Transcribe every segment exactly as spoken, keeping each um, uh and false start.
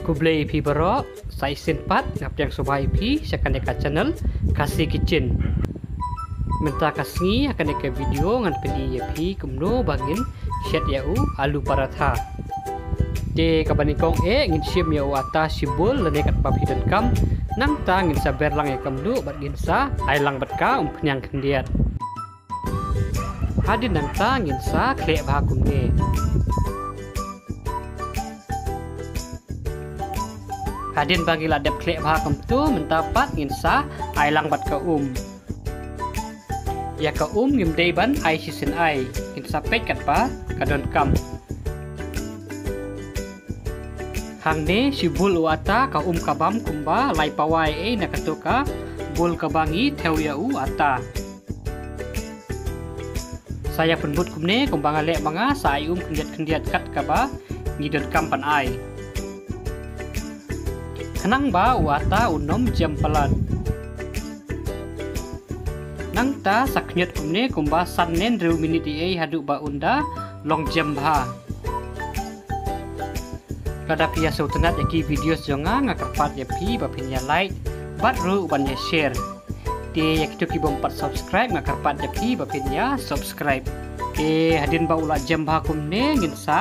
Khublei ïa phi baroh, sa shisien pat nga pdiang sngewbha ïa phi sha kane ka channel Khasi Kitchen. Mynta ka sngi ha kane ka video ngan pyni ïa phi kumno ba ngin shet ïa u alu paratha. Te kaba nyngkong eh ngin shim ïa u ata shibul lane katba phi donkam. Nangta ngin sa ber lang ïa ka mluh bad ngin sa ai lang bad ka umphniang khyndiat. Hadien nangta ngin sa khleh bha kumne. Hadien ba ngi la dep khleh bha kumto mynta pat ngin sa ai lang bad ka um. Ïa ka um ngim dei ban ai shisien ai, ngin sa peit katba ka donkam. Hangne shibul u ata ka um ka bam kumba lai pawa ei na kato ka bul kaba ngi thew ïa u ata. Sa ïa pynbud kumne kumba nga leh ma nga, sa ai um khyndiat khyndiat kat kaba ngi donkam ban ai. Khnang ba u ata un ym jem palat. Nangta sa khñiot kumne kumba san ne hynriew minit ei ei haduh ba un da long jem bha. Lada phi ïa sngewtynnat ïa ki videos jong nga, nga kyrpad ïa phi ba phin ïa like bad ruh ban ïa share. Te ïa kito ki bym pat subscribe nga kyrpad ïa phi ba phin ïa subscribe. Te hadien ba u la jem bha kumne ngin sa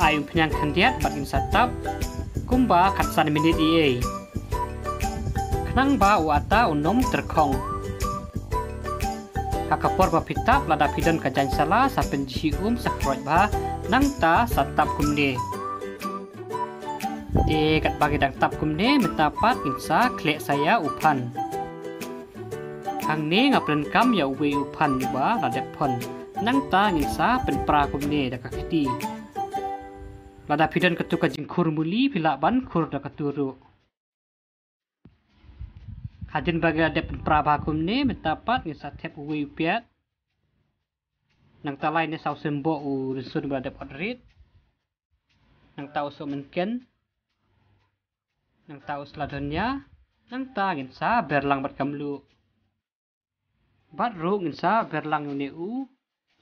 ai umphniang khyndiat bad ngin sa tap kumba khatsan minit ei ei. Khnang ba u ata un ym tyrkhong. Ha ka por ba phi tap lada phi don ka jaiñsala sa pynjhieh um sa khroit bha nangta sa tap kumne. Te katba ngi dang tap kumne mynta pat ngin sa khleh sa ïa u phan. Hangne nga pyndonkam ïa uwei u phan uba la dep phon. Nangta ngin sa pynpra kumne da ka kti. Lada phi don kato ka jingkhur muli phi lah ban khur da kato ruh. Hadien ba ngi la dep pynpra bha kumne mynta pat ngin sa thep uwei u piat. Nangta lai ne saw symboh u rynsun ba la dep ot rit. Nangta u sohmynken. Nangta u sla dhania. Nangta ngin sa ber lang bad ka mluh. Bad ruh ngin sa ber lang une u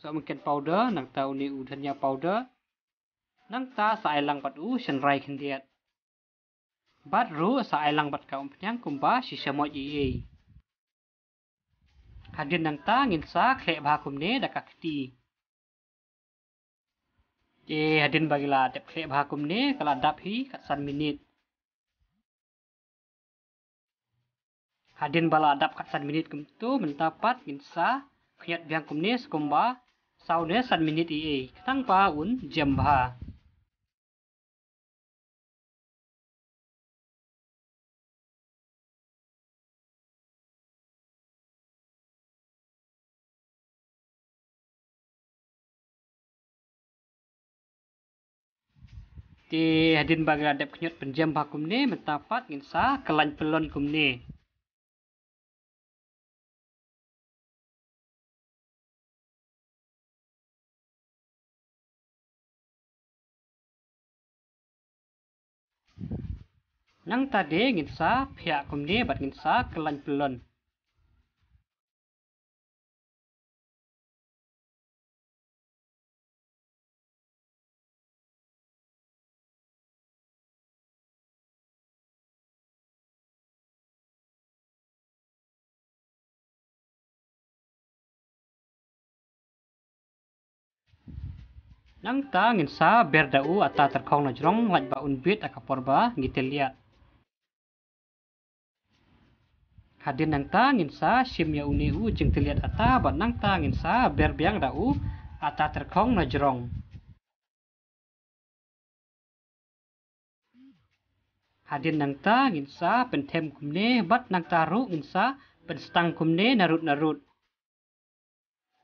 sohmynken powder nangta une u dhania powder. Nangta sa ai lang bad u shynrai khyndiat. Bad ruh sa ai lang bad ka umphniang kumba shi shamoit ei ei. Hadien nangta ngin sa khleh bha kumne da ka kti. Te hadien ba ngi la dep khleh bha kumne ka la dap hi khatsan minit. Hadien ba la dap khatsan minit kumto mynta pat ngin sa khñiot biang kumne skumba saw ne san minit ei ei khnang ba un jem bha. Te hadien ba ngi la dep khñiot pynjem bha kumne mynta pat ngin sa khlaiñ pyllun kumne. Nangta de ngin sa phiah kumne bad ngin sa khlaiñ pyllun. Nangta ngin sa ber da u ata tyrkhong na jrong lait ba un bit ha ka por ba ngi tylliat. Hadien nangta ngin sa shim ïa une u jingtylliat ata bad nangta ngin sa ber biang da u ata tyrkhong na jrong. Hadien nangta ngin sa pynthem kumne bad nangta ruh ngin sa pynstang kumne narud narud.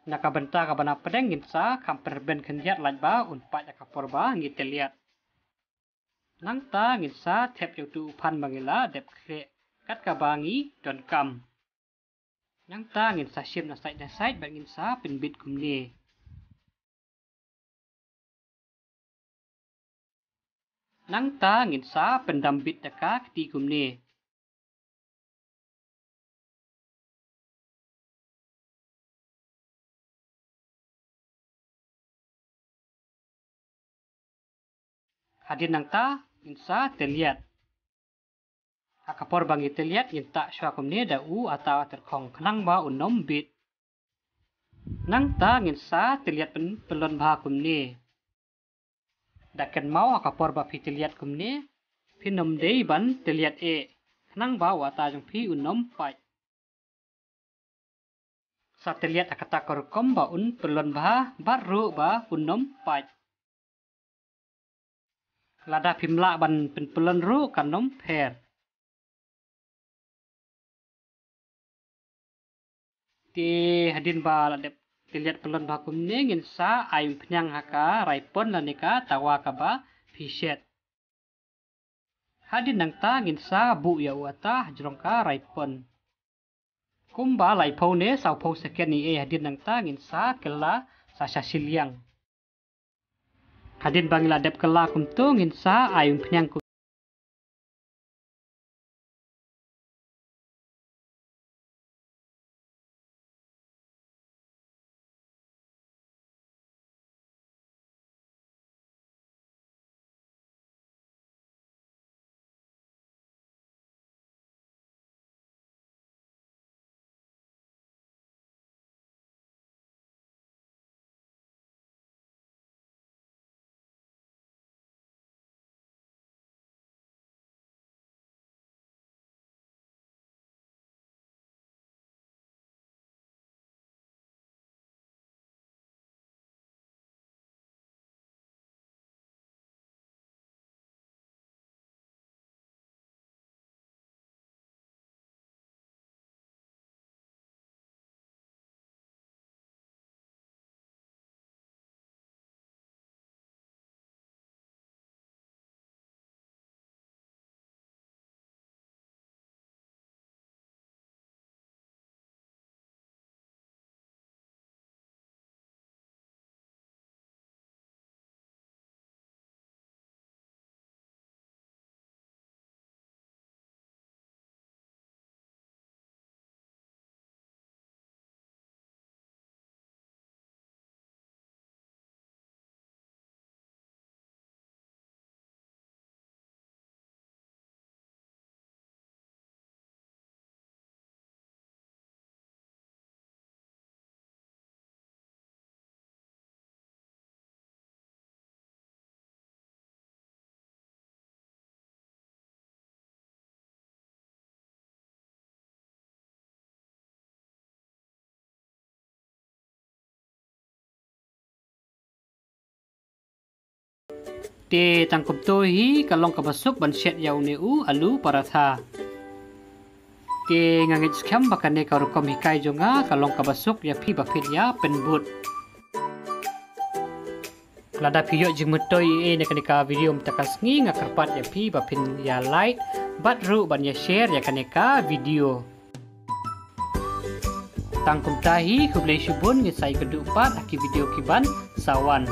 Na ka bynta kaba na pdeng ngin sa kham pyrben khyndiat lait ba un pait ha ka por ba ngi tylliat. Nangta ngin sa thep ïa utu u phan ba ngi la dep khleh kat kaba ngi donkam. Nangta ngin sa shim na sait na sait bad ngin sa pynbit kumne. Nangta ngin sa pyndam bit da ka kti kumne. Hadien nangta ngin sa tylliat. Ha ka por ba ngi tylliat ngin tah shuwa kumne da u ata tyrkhong khnang ba un ym bit. Nangta ngin sa tylliat pyn-, pynlong bha kumne. Da kynmaw ha ka por ba phi tylliat kumne, phin ym dei ban tylliat eh, khnang ba u ata jong phi un ym pait. Sa tylliat ha kata ka rukom ba un pynlong bha, bad ruh ba un ym pait. Lada phim lah ban pynpynlong ruh kan ym pher. Te hadien ba la dep tylliat pynlong bha kumne ngin sa ai umphniang ha ka raipon lane ka tawa kaba phi shet. Hadien nangta ngin sa buh ïa u ata hajrong ka raipon. Kumba laiphew ne sawphew second ne eh hadien nangta ngin sa kylla sa sha shiliang. Hadien ba ngi la dep kylla kumto ngin sa ai umphniang kum Te tang kumto hi ka long kaba suk ban shet ïa une u alu paratha. Te nga ngeit skhem ba kane ka rukom hikai jong nga ka long kaba suk ïa phi ba phin ïa pynbud. Lada phi ïoh jingmyntoi ei ei na kane ka video mynta ka sngi nga kyrpad ïa phi ba phin ïa like bad ruh ban ïa share ïa kane ka video. Tang kumta hi, khublei shibun, ngin sa ïakynduh pat ha ki video kiban sa wan.